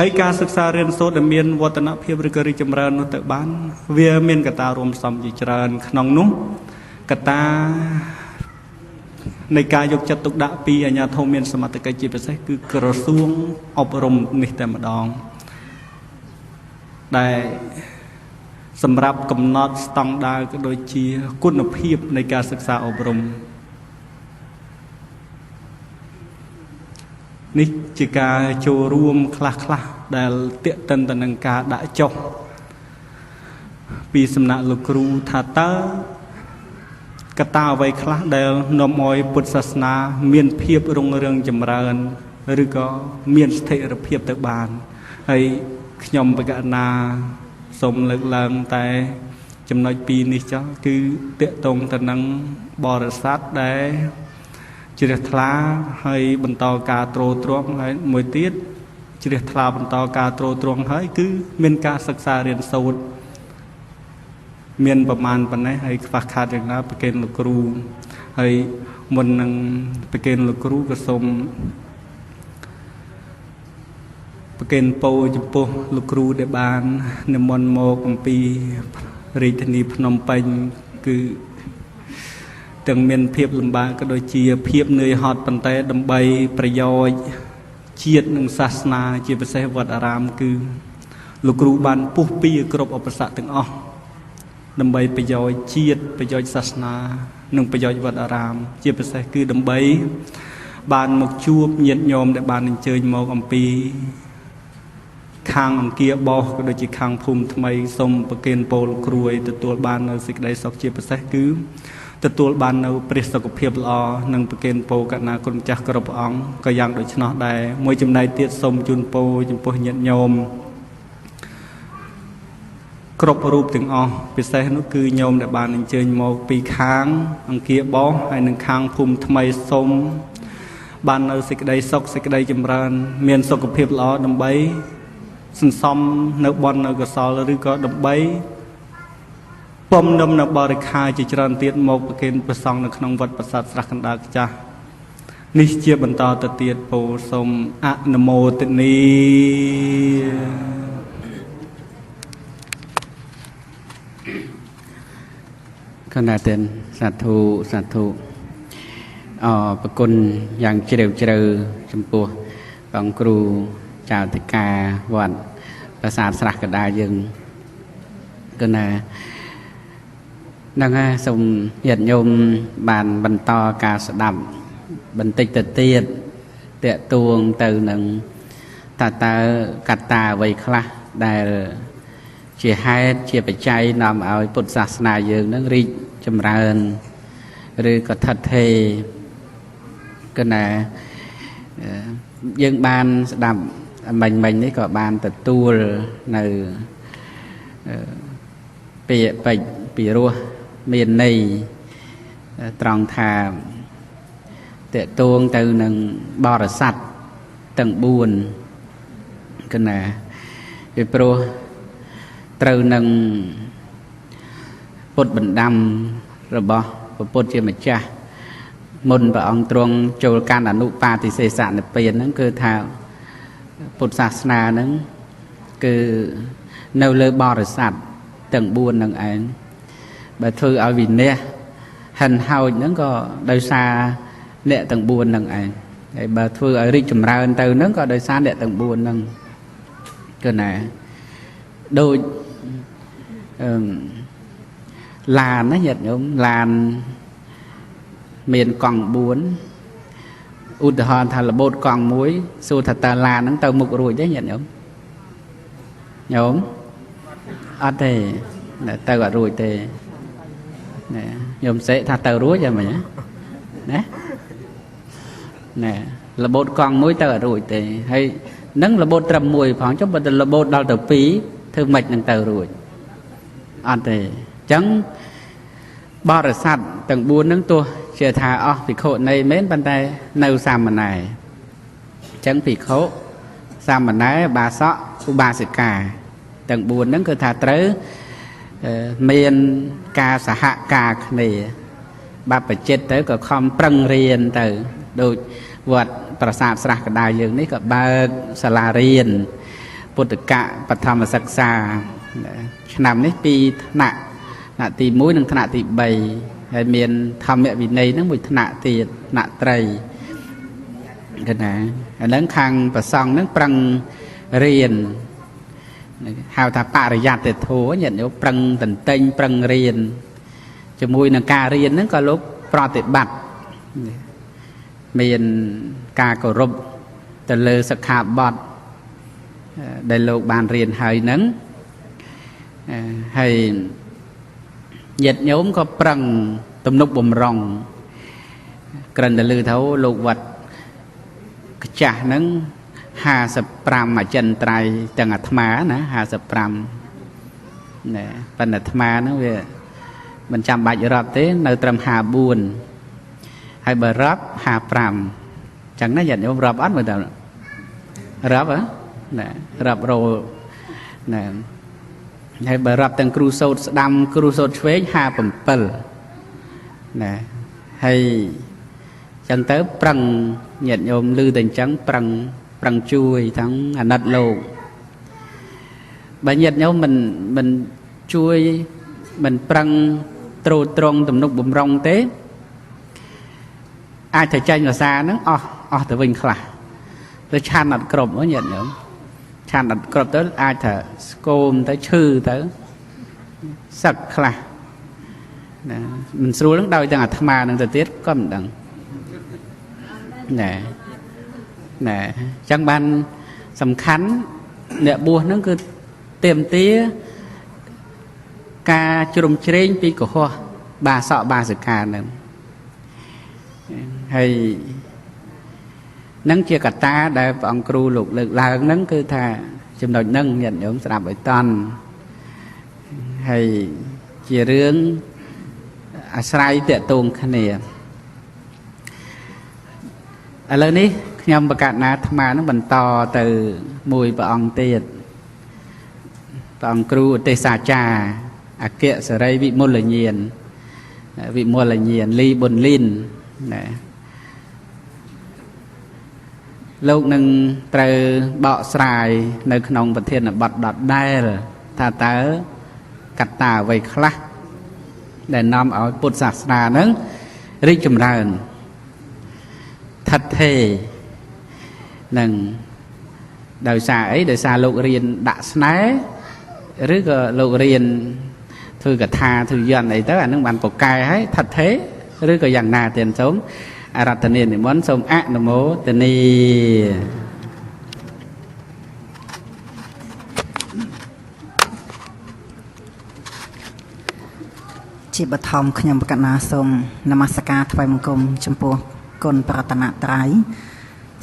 ហើយការសិក្សារៀនសូត្រដែលមានវឌ្ឍនភាពឬក៏រីកចម្រើននោះទៅបានវាមានកត្តារួមផ្សំជាច្រើនក្នុងនោះកត្តានៃការយកចិត្តទុកដាក់ពីអាជ្ញាធរមានសមត្ថកិច្ចជាពិសេសគឺក្រសួងអប់រំនេះតែម្ដងដែលសម្រាប់កំណត់ស្តង់ដារក៏ដូចជាគុណភាពនៃការសិក្សាអប់រំនេះជាការចូលរួមខ្លះខ្លះដែលទាក់ទិនទៅនឹងការដាក់ចុះពីសំណាក់លោកគ្រូថាតើកត្តាអ្វីខ្លះដែលនាំឲ្យពុទ្ធសាសនាមានភាពរុងរឿងចម្រើនឬក៏មានស្ថិរភាពទៅបានហើយខ្ញុំបកណាសូមលើកឡើងតែចំណុចពីរនេះចុះគឺទាក់ទងទៅនឹងបរិស័ទដែលជ្រះថ្លាហើយបន្តការទ្រទ្រង់ហើយមួយទៀតជ្រះថ្លាបន្តការទ្រទ្រង់ហើយគឺមានការសិក្សារៀនសូត្រមានប្រមាណប៉ុណ្ណេះហើយខ្វះខាតយ៉ាងណាប្រគេនលោកគ្រូហើយមុននឹងប្រគេនលោកគ្រូក៏សូមប្រគេនពរចំពោះលោកគ្រូដែលបាននិមន្តមកអំពីរាជធានីភ្នំពេញគឺទាំងមានភាពលំបាកក៏ដូចជាភាពនឿយហត់ប៉ុន្តែដើម្បីប្រយោជន៍ជាតិនិងសាសនាជាពិសេសវត្តអារាមគឺលោកគ្រូបានពុះពៀគ្រប់ឧបសគ្គទាំងអស់ដើម្បីប្រយោជន៍ជាតិប្រយោជន៍សាសនានិងប្រយោជន៍វត្តអារាមជាពិសេសគឺដើម្បីបានមកជួបញាតិញោមដែលបានអញ្ជើញមកអំពីខាងអង្គារបោះក៏ដូចជាខាងភូមិថ្មីសូមប្រគេនពរលោកគ្រូឲ្យទទួលបាននៅសេចក្តីសុខជាពិសេសគឺទទួលបាននៅព្រះសុខភាពល្អនិងប្រគេនពរកណាគុណម្ចាស់គ្រប់ព្រះអង្គក៏យ៉ាងដូច្នោះដែរមួយចំណែកទៀតសូមជូនពរចំពោះញាតិញោមគ្រប់រូបទាំងអស់ពិសេសនោះគឺញោមដែលបានអញ្ជើញមកពីខាងអង្គារបោះហើយនិងខាងភូមិថ្មីសូមបាននៅសេចក្តីសុខសេចក្តីចម្រើនមានសុខភាពល្អដើម្បីសន្សំនៅបុណ្យនៅកុសលឬក៏ដើម្បីពំនឹមនៅបរិខាជាច្រើនទៀតមកប្រគេនព្រះសង្ឃនៅក្នុងវត្តប្រាសាទស្រះកណ្ដាលខ្ចាស់នេះជាបន្តទៅទៀតពរសូមអនុមោទនីកណ្ដាលទានសាធុសាធុអរប្រគុណយ៉ាងជ្រាលជ្រៅចំពោះបងគ្រូចៅធិការវត្តប្រាសាទស្រះកណ្ដាលយើងកណ្ដាលហ្នឹងហើយសូមញាតិញោមបានបន្តការស្ដាប់បន្តិចទៅទៀតតាក់ទងទៅនឹងតើកត្តាអ្វីខ្លះដែលជាហេតុជាបច្ច័យនាំឲ្យពុទ្ធសាសនាយើងនឹងរីកចម្រើនឬក៏ថិតថេរកណាយើងបានស្ដាប់មិញនេះក៏បានទទួលនៅពាក្យពេចន៍ពីរោះមានន័យត្រង់ថាតេតួងទៅនឹងបរិស័ទទាំង4កណាពីព្រោះត្រូវនឹងពុទ្ធបណ្ដាំរបស់ព្រះពុទ្ធជាម្ចាស់មុនព្រះអង្គទ្រង់ចូលកាន់អនុបាទិសេសនិព្វានហ្នឹងគឺថាពុទ្ធសាសនាហ្នឹងគឺនៅលើបរិស័ទទាំង4ហ្នឹងឯងបើធ្វើឲ្យវិន័យហិនហោចហ្នឹងក៏ដោយសារអ្នកទាំង4ហ្នឹងឯងហើយបើធ្វើឲ្យរីកចម្រើនទៅហ្នឹងក៏ដោយសារអ្នកទាំង4ហ្នឹងគឺណាដូចឡានណាញាតិញោមឡានមានកង់4ឧទាហរណ៍ថារបូតកង់មួយសួរថាតើឡានហ្នឹងទៅមុខរួចទេញាតិញោមញោមអត់ទេទៅអត់រួចទេណាញោមសេកថាទៅរួចហ្មងណាណែរបូតកង់មួយទៅអត់រួចទេហើយនឹងរបូតត្រឹមមួយផងចុះបើទៅរបូតដល់ទៅ2ធ្វើម៉េចនឹងទៅរួចអត់ទេអញ្ចឹងបរិស័ទទាំង4ហ្នឹងទោះជាថាអស់ភិក្ខុនៃមែនប៉ុន្តែនៅសាមណេរអញ្ចឹងភិក្ខុសាមណេរបាសកឧបាសិកាទាំង4ហ្នឹងគឺថាត្រូវមានការសហការគ្នាបព្វជិតទៅក៏ខំប្រឹងរៀនទៅដូចវត្តប្រាសាទស្រះកណ្ដាលយើងនេះក៏បើកសាលារៀន ពុទ្ធកៈបឋមសិក្សាឆ្នាំនេះពីរថ្នាក់ថ្នាក់ទី1និងថ្នាក់ទី3ហើយមានធម្មវិន័យហ្នឹងមួយថ្នាក់ទៀតថ្នាក់ត្រីកណាអាហ្នឹងខាងប្រសង់ហ្នឹងប្រឹងរៀនហៅថាបរិយត្តិធម៌ញាតិញោមប្រឹងតន្ទិញប្រឹងរៀនជាមួយនឹងការរៀនហ្នឹងក៏លោកប្រតិបត្តិមានការគោរពទៅលើសិក្ខាបទដែលលោកបានរៀនហើយហ្នឹងហើយញាតិញោមក៏ប្រឹងទំនុកបំរុងក្រិនតែលឺថាលោកវត្តខ្ចាស់ហ្នឹង55អចិន្ត្រៃយ៍ទាំងអាត្មាណា55ណែប៉ុន្តែអាត្មាហ្នឹងវាមិនចាំបាច់រាប់ទេនៅត្រឹម54ហើយបើរាប់55អញ្ចឹងណាញាតិញោមរាប់អត់មើលតើរាប់ហ៎ណែរាប់រោណែហើយបើរាប់ទាំងគ្រូសោតស្ដាំគ្រូសោតឆ្វេង57ណែហើយអញ្ចឹងទៅប្រឹងញាតិញោមឮតែអញ្ចឹងប្រឹងជួយទាំងអាណិតលោកបើញាតិញោមមិនជួយមិនប្រឹងទ្រទ្រង់ទំនុកបំរុងទេអាចទៅចេញភាសាហ្នឹងអស់ទៅវិញខ្លះទៅឆាន់អត់គ្រប់ហ៎ញាតិញោមឆាន់អត់គ្រប់ទៅអាចថាស្គមទៅឈឺទៅសឹកខ្លះណាមិនស្រួលហ្នឹងដោយទាំងអាត្មាហ្នឹងទៅទៀតក៏មិនដឹងណែណែអញ្ចឹងបានសំខាន់អ្នកបួសហ្នឹងគឺទាមទារការជ្រុំជ្រែងពីកុហកបាសកបាសិកាហ្នឹងហើយនឹងជាកត្តាដែលព្រះអង្គគ្រូលោកលើកឡើងហ្នឹងគឺថាចំណុចហ្នឹងញាតិញោមស្ដាប់ឲ្យតន់ហើយជារឿងអាស្រ័យតាក់ទងគ្នាឥឡូវនេះខ្ញុំប្រកាសណាអាត្មានឹងបន្តទៅមួយព្រះអង្គទៀតព្រះអង្គគ្រូឧទេសសាចារ្យអគ្គសេរីវិមលញាណវិមលញាណលីប៊ុនលីនណាលោកនឹងត្រូវបកស្រាយនៅក្នុងប្រធានបទដដែលថាតើកត្តាអ្វីខ្លះដែលនាំឲ្យពុទ្ធសាសនានឹងរីកចម្រើនថិតថេរនឹងដោយសារអីដោយសារលោករៀនដាក់ស្នេហ៍ឬក៏លោករៀនធ្វើកថាធ្វើយន្តអីទៅអានឹងបានពកែហើយថិតថេរឬក៏យ៉ាងណាទៀតសូមអរតនីនិមន្តសូមអនុមោទនីជាបឋមខ្ញុំបកណាសូមនមស្ការថ្វាយបង្គំចំពោះគុណប្រតនត្រ័យ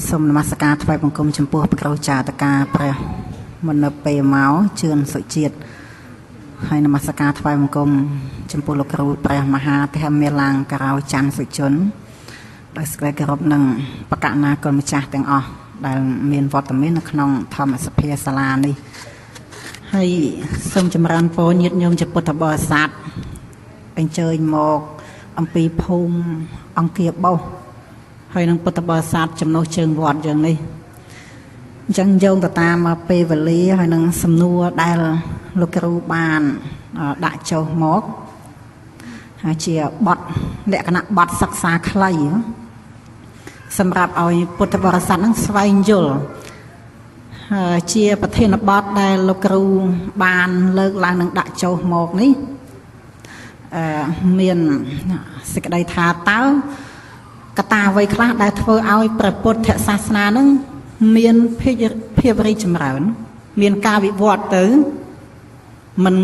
សូមនមស្ការថ្វាយបង្គំចំពោះព្រះគ្រូចាតកាព្រះមនពេមកជឿនសុជាតិហើយនមស្ការថ្វាយបង្គំចំពោះលោកគ្រូព្រះមហាធម្មមាឡាំងករោច័ន្ទសុជនដោយសេចក្តីគោរពនឹងបកណាគុណម្ចាស់ទាំងអស់ដែលមានវត្តមាននៅក្នុងធម្មសភាសាលានេះហើយសូមចម្រើនពរញាតិញោមជាពុទ្ធបរិស័ទអញ្ជើញមកអំពីភូមិអង្គាបោសហើយនឹងពុទ្ធបរិស័ទចំណុះជើងវត្តយ៉ាងនេះអញ្ចឹងយោងទៅតាមពេលវេលាហើយនឹងសំណួរដែលលោកគ្រូបានដាក់ចុះមកហើយជាបទលក្ខណៈបទសិក្សាខ្លីសម្រាប់ឲ្យពុទ្ធបរិស័ទនឹងស្វែងយល់ជាប្រធានបទដែលលោកគ្រូបានលើកឡើងនឹងដាក់ចុះមកនេះមានសេចក្តីថាតើកត្តាអ្វីខ្លះដែលធ្វើឲ្យព្រះពុទ្ធសាសនានឹងមានភាពរីកចម្រើនមានការវិវត្តទៅមិន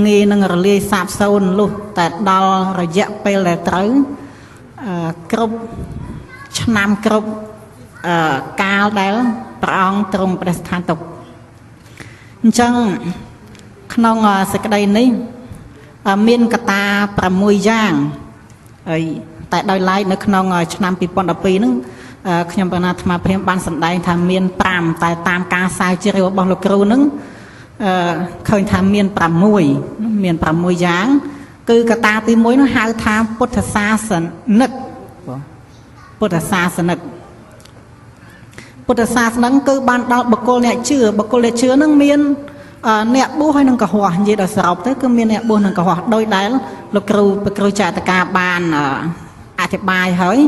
ងាយនឹងរលាយសាបសូន្យលុះតែដល់រយៈពេលដែលត្រូវគ្រប់ឆ្នាំគ្រប់កាលដែលព្រះអង្គទ្រង់ប្រស្ថានទុកអញ្ចឹងក្នុងសេចក្តីនេះមានកត្តា6យ៉ាងហើយតែដោយឡែកនៅក្នុងឆ្នាំ2012ហ្នឹងខ្ញុំបណ្ណាអាត្មាព្រាមបានសម្ដែងថាមាន5តែតាមការសាវជ្រាវរបស់លោកគ្រូហ្នឹងឃើញថាមាន6មាន6យ៉ាងគឺកត្តាទី1នោះហៅថាពុទ្ធសាសនិកពុទ្ធសាសនិក ពុទ្ធសាសនាគឺបានដល់បុគ្គលអ្នកជឿបុគ្គលអ្នកជឿនឹងមានអ្នកបួសហើយនឹងកុហកនិយាយដល់សរុបទៅគឺមានអ្នកបួសនិងកុហកដោយដែលលោកគ្រូប្រគ្រូចាតកាបានអធិប្បាយហើយ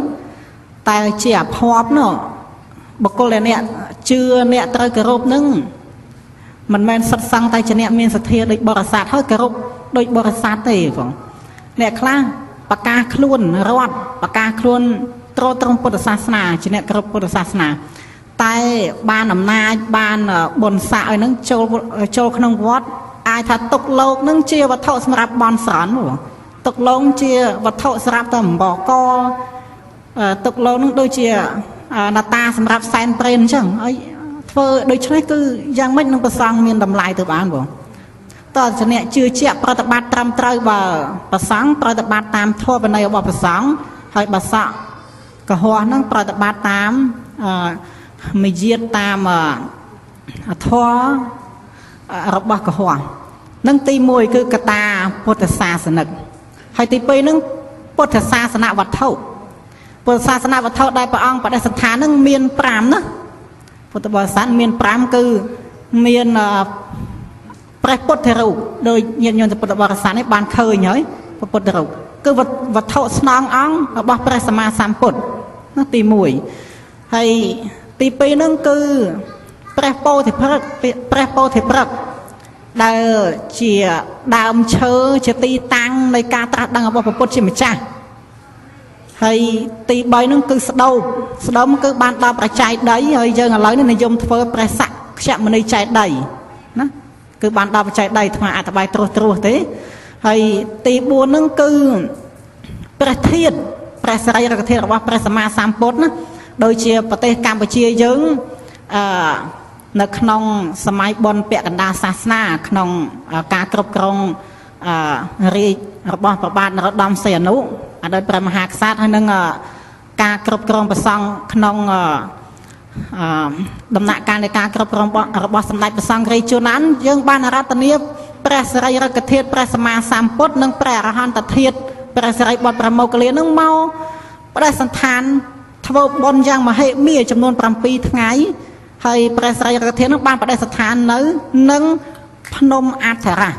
តែជាអភ័ព្វនោះបុគ្គលដែលអ្នកជឿអ្នកត្រូវគោរពនឹងមិនមែនសិតសឹងតែជាអ្នកមានសទ្ធាដូចបរិស័ទហើយគោរពដូចបរិស័ទទេបងអ្នកខ្លះប្រកាសខ្លួនរដ្ឋប្រកាសខ្លួនត្រត្រង់ពុទ្ធសាសនាជាអ្នកគោរពពុទ្ធសាសនាតែបានអំណាចបានបុណ្យស័ក្តិឲ្យនឹងចូលក្នុងវត្តអាចថាទុកលោកនឹងជាវត្ថុសម្រាប់បន់ស្រន់បងទុកលោកជាវត្ថុសម្រាប់តែអំបកទុកលោកនឹងដូចជានតាសម្រាប់សែនព្រេនអញ្ចឹងហើយធ្វើដូច្នេះគឺយ៉ាងម៉េចនឹងប្រសង់មានតម្លៃទៅបានបងតើជាអ្នកជឿជាក់ប្រតិបត្តិត្រឹមត្រូវបើប្រសង់ប្រតិបត្តិតាមធម៌វិន័យរបស់ប្រសង់ហើយបើសក់កុហកនឹងប្រតិបត្តិតាមមយាទតាមធម៌របស់កុហកនឹងទី1គឺកតាពុទ្ធសាសនិកហើយទី2នឹងពុទ្ធសាសនវត្ថុពុទ្ធសាសនវត្ថុដែលព្រះអង្គបដិសណ្ឋាននឹងមាន5ណាពុទ្ធបរិស័ទមាន5គឺមានព្រះពុទ្ធរូបដោយញាតិញោមពុទ្ធបរិស័ទនេះបានឃើញហើយព្រះពុទ្ធរូបគឺវត្ថុស្នងអង្គរបស់ព្រះសម្មាសម្ពុទ្ធណាទី1ហើយទី2ហ្នឹងគឺព្រះពោធិព្រឹក្សព្រះពោធិព្រឹក្សដែលជាដើមឈើជាទីតាំងនៃការត្រាស់ដឹងរបស់ព្រះពុទ្ធជាម្ចាស់ហើយទី3ហ្នឹងគឺស្ដូបស្ដុំគឺបានដល់ប្រច័យដីហើយយើងឥឡូវនេះនិយមធ្វើព្រះសក្យមុនីចេតិយណាគឺបានដល់បច្ច័យដីអាត្មាអធិប្បាយត្រួសត្រាសទេហើយទី4ហ្នឹងគឺព្រះធាតុព្រះសរីរកធាតុរបស់ព្រះសម្មាសម្ពុទ្ធណាដូចជាប្រទេសកម្ពុជាយើងនៅក្នុងសម័យបុណ្យពាក់កណ្ដាលសាសនាក្នុងការគ្រប់គ្រងរាជរបស់ព្រះបាទនរោត្តមសីហនុអតីតព្រះមហាក្សត្រហើយនឹងការគ្រប់គ្រងព្រះសង្ឃក្នុងដំណាក់កាលនៃការគ្រប់គ្រងរបស់សម្ដេចព្រះសង្ឃរាជជួនណានយើងបានអារាធនាព្រះសរីរកធាតុព្រះសម្មាសម្ពុទ្ធនិងព្រះអរហន្តធាតុព្រះសិរីបុត្រព្រះមោគលានឹងមកព្រះសន្តានធ្វើបុណ្យយ៉ាងមហិមាចំនួន7ថ្ងៃហើយព្រះសិរីរកធាតុនឹងបានបដិស្ថាននៅនឹងភ្នំអធរៈ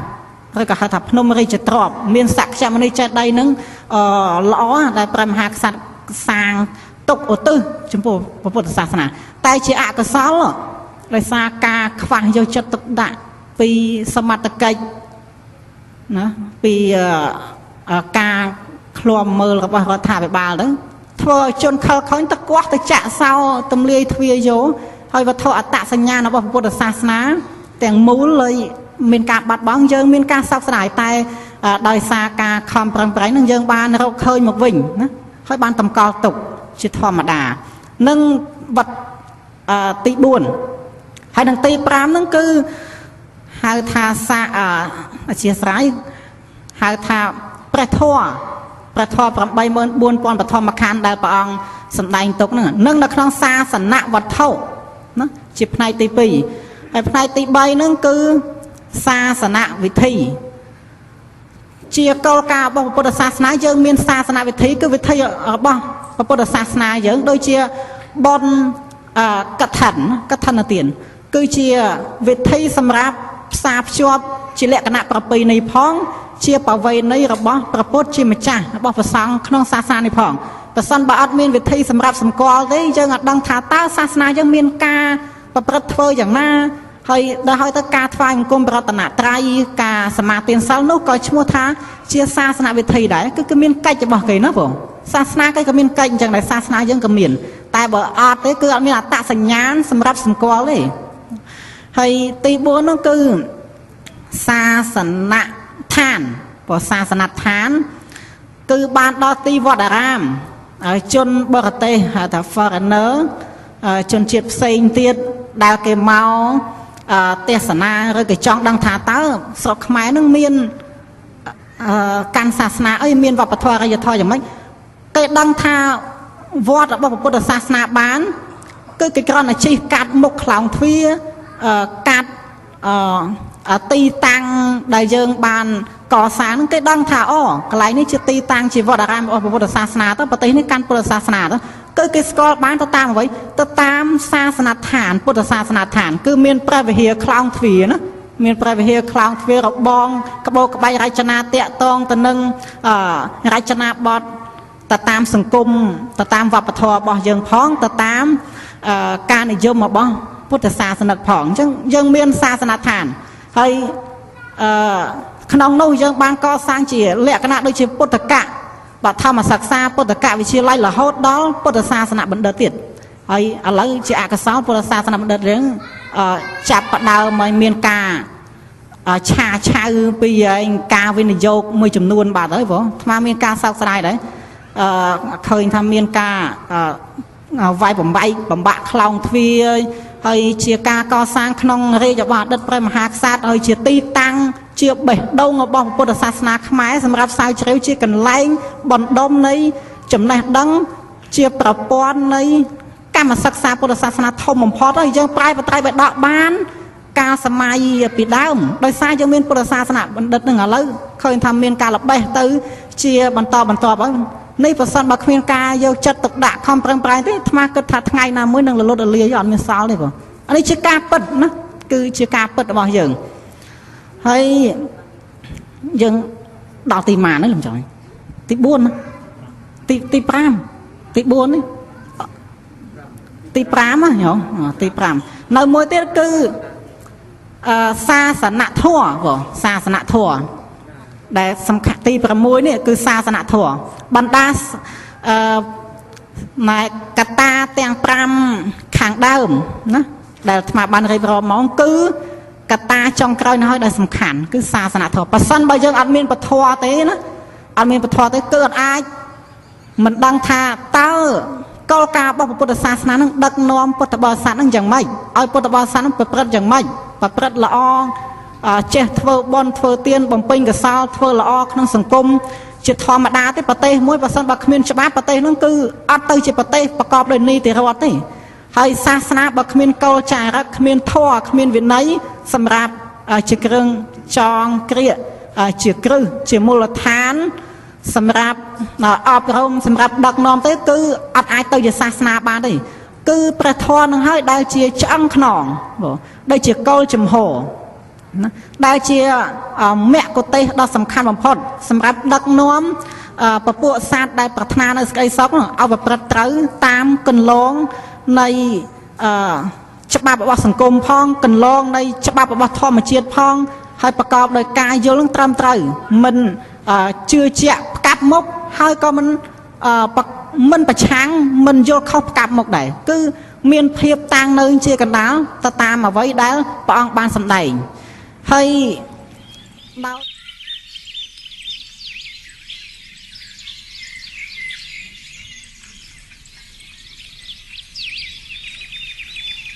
ឬក៏ហៅថាភ្នំរាជទ្រព្យមានសក្យមុនីចេតិយនឹងល្អដែលព្រះមហាក្សត្រសាងទុកឧទ្ទិសចំពោះពុទ្ធសាសនាតែជាអកុសលដោយសារការខ្វះយកចិត្តទុកដាក់ពីសមត្ថកិច្ចណាពីការឃ្លាំមើលរបស់រដ្ឋាភិបាលទៅធ្វើឲ្យជនខិលខូចទៅគាស់ទៅចាក់សោទំលាយទ្វាយោហើយវត្ថុអត្តសញ្ញាណរបស់ពុទ្ធសាសនាទាំងមូលហើយមានការបាត់បង់យើងមានការសោកស្ដាយតែដោយសារការខំប្រឹងប្រែងនឹងយើងបានរកឃើញមកវិញណាហើយបានតម្កល់ទុកជាធម្មតានឹងវត្តទី4ហើយនឹងទី5ហ្នឹងគឺហៅថាសាអធិស្ឋានហៅថាព្រះធម៌ព្រះធម៌84000បឋមខណ្ឌដែលព្រះអង្គសម្ដែងទុកហ្នឹងនឹងនៅក្នុងសាសនវត្ថុណាជាផ្នែកទី2ហើយផ្នែកទី3ហ្នឹងគឺសាសនវិធីជាគោលការណ៍របស់ពុទ្ធសាសនាយើងមានសាសនវិធីគឺវិធីរបស់ពុទ្ធសាសនាយើងដូចជាបុណ្យកឋិនទានគឺជាវិធីសម្រាប់ផ្សារភ្ជាប់ជាលក្ខណៈប្រពៃណីផងជាបវេណីរបស់ព្រះពុទ្ធជាម្ចាស់របស់ព្រះសង្ឃក្នុងសាសនានេះផងប្រសិនបើអត់មានវិធីសម្រាប់សម្គាល់ទេយើងអត់ដឹងថាតើសាសនាយើងមានការប្រព្រឹត្តធ្វើយ៉ាងណាហើយដល់ហើយទៅការថ្វាយបង្គំព្រះរតនត្រ័យការសមាទានសិលនោះក៏ឈ្មោះថាជាសាសនវិធីដែរគឺមានកិច្ចរបស់គេណាបងសាសនាគេក៏មានកិច្ចអញ្ចឹងដែរសាសនាយើងក៏មានតែបើអត់ទេគឺអត់មានអត្តសញ្ញាណសម្រាប់សម្គាល់ទេហើយទី4នោះគឺសាសនដ្ឋានព្រោះសាសនដ្ឋានគឺបានដល់ទីវត្តអារាមហើយជនបរទេសហៅថា foreigner ជនជាតិផ្សេងទៀតដែលគេមកទេសនាឬក៏ចង់ដឹងថាតើស្រុកខ្មែរនឹងមានកាន់សាសនាអីមានវប្បធម៌អរិយធម៌យ៉ាងម៉េចគេដឹងថាវត្តរបស់ពុទ្ធសាសនាបានគឺគេគ្រាន់តែជិះកាត់មុខខ្លោងទ្វារកាត់ទីតាំងដែលយើងបានកសាងនឹងគេដឹងថាអូកន្លែងនេះជាទីតាំងជាវត្តអារាមរបស់ពុទ្ធសាសនាទៅប្រទេសនេះកាន់ពុទ្ធសាសនាទៅ គឺគេស្គាល់បានទៅតាមអ្វីទៅតាមសាសនដ្ឋានពុទ្ធសាសនដ្ឋានគឺមានព្រះវិហារខ្លោងទ្វារណាមានព្រះវិហារខ្លោងទ្វាររបងក្បោក្បាច់រចនាតាក់តងទៅនឹងរចនាបថទៅតាមសង្គមទៅតាមវប្បធម៌របស់យើងផងទៅតាមការនិយមរបស់ពុទ្ធសាសនិកផងអញ្ចឹងយើងមានសាសនដ្ឋានហើយក្នុងនោះយើងបានកសាងជាលក្ខណៈដូចជាពុទ្ធកៈបឋមសិក្សាពុទ្ធកវិទ្យាល័យរហូតដល់ពុទ្ធសាសនបណ្ឌិតទៀតហើយឥឡូវជាអកុសលពុទ្ធសាសនបណ្ឌិតរឿងចាប់ផ្ដើមឲ្យមានការឆាឆៅពីការវិនិយោគមួយចំនួនបាទហើយបងអាត្មាមានការសោកស្ដាយដែរឃើញថាមានការវាយបំបែកបំបាក់ខ្លោងទ្វារហើយជាការកសាងក្នុងរាជរបស់អតីតព្រះមហាក្សត្រហើយជាទីតាំងជាបេះដូងរបស់ពុទ្ធសាសនាខ្មែរសម្រាប់សាវជ្រាវជាកន្លែងបណ្ដុំនៃចំណេះដឹងជាប្រព័ន្ធនៃកម្មសិក្សាពុទ្ធសាសនាធំបំផុតហើយយើងប្រែបត្រៃបិដកបានកាលសម័យពីដើមដោយសារយើងមានពុទ្ធសាសនាបណ្ឌិតនឹងឥឡូវឃើញថាមានការល្បេះទៅជាបន្តបន្ទាប់ហើយនេះប្រសិនបើគ្មានការយកចិត្តទុកដាក់ខំប្រឹងប្រែងទេអាត្មាគិតថាថ្ងៃណាមួយនឹងលលត់រលាយអត់មានសល់ទេបងអានេះជាការពិតណាគឺជាការពិតរបស់យើងហើយយើងដល់ទីម៉ានហ្នឹងលំចង់ទី4ណាទី5ទី4នេះទី5ណាញោមទី5នៅមួយទៀតគឺសាសនធម៌បងសាសនធម៌ដែលសំខាន់ទី6នេះគឺសាសនធម៌បណ្ដាណែកតាទាំង5ខាងដើមណាដែលអាត្មាបានរៀបរាប់មកគឺកតាចុងក្រោយនោះហើយដែលសំខាន់គឺសាសនធម៌ប៉ះសិនបើយើងអត់មានពធទេណាអត់មានពធទេគឺអត់អាចមិនដឹងថាតើគោលការណ៍របស់ពុទ្ធសាសនានឹងដឹកនាំពុទ្ធបរិស័ទនឹងយ៉ាងម៉េចឲ្យពុទ្ធបរិស័ទនឹងប្រព្រឹត្តយ៉ាងម៉េចប្រព្រឹត្តល្អចេះធ្វើបុណ្យធ្វើទានបំពេញកុសលធ្វើល្អក្នុងសង្គមជាធម្មតាទេប្រទេសមួយបើសិនបើគ្មានច្បាប់ប្រទេសនោះគឺអត់ទៅជាប្រទេសប្រកបដោយនីតិរដ្ឋទេហើយសាសនាបើគ្មានកោលចារឹកគ្មានធម៌គ្មានវិន័យសម្រាប់ជាគ្រឿងចងក្រៀកជាគ្រឹះជាមូលដ្ឋានសម្រាប់អប់រំសម្រាប់ដឹកនាំទេគឺអត់អាចទៅជាសាសនាបានទេគឺព្រះធម៌នឹងហើយដែលជាឆ្អឹងខ្នងបងដែលជាកោលចំហណាដែលជាមគ្គុទេសដ៏សំខាន់បំផុតសម្រាប់ដឹកនាំពពួកសត្វដែលប្រាថ្នានៅសេចក្តីសុខឲ្យប្រព្រឹត្តត្រូវតាមកន្លងនៃច្បាប់របស់សង្គមផងកន្លងនៃច្បាប់របស់ធម្មជាតិផងហើយប្រកបដោយការយល់នឹងត្រឹមត្រូវមិនជឿជាក់ផ្កាប់មុខហើយក៏មិនប្រឆាំងមិនយល់ខុសផ្កាប់មុខដែរគឺមានភាពតាំងនៅជាកណ្ដាលទៅតាមអ្វីដែលព្រះអង្គបានសម្ដែងហើយដោយ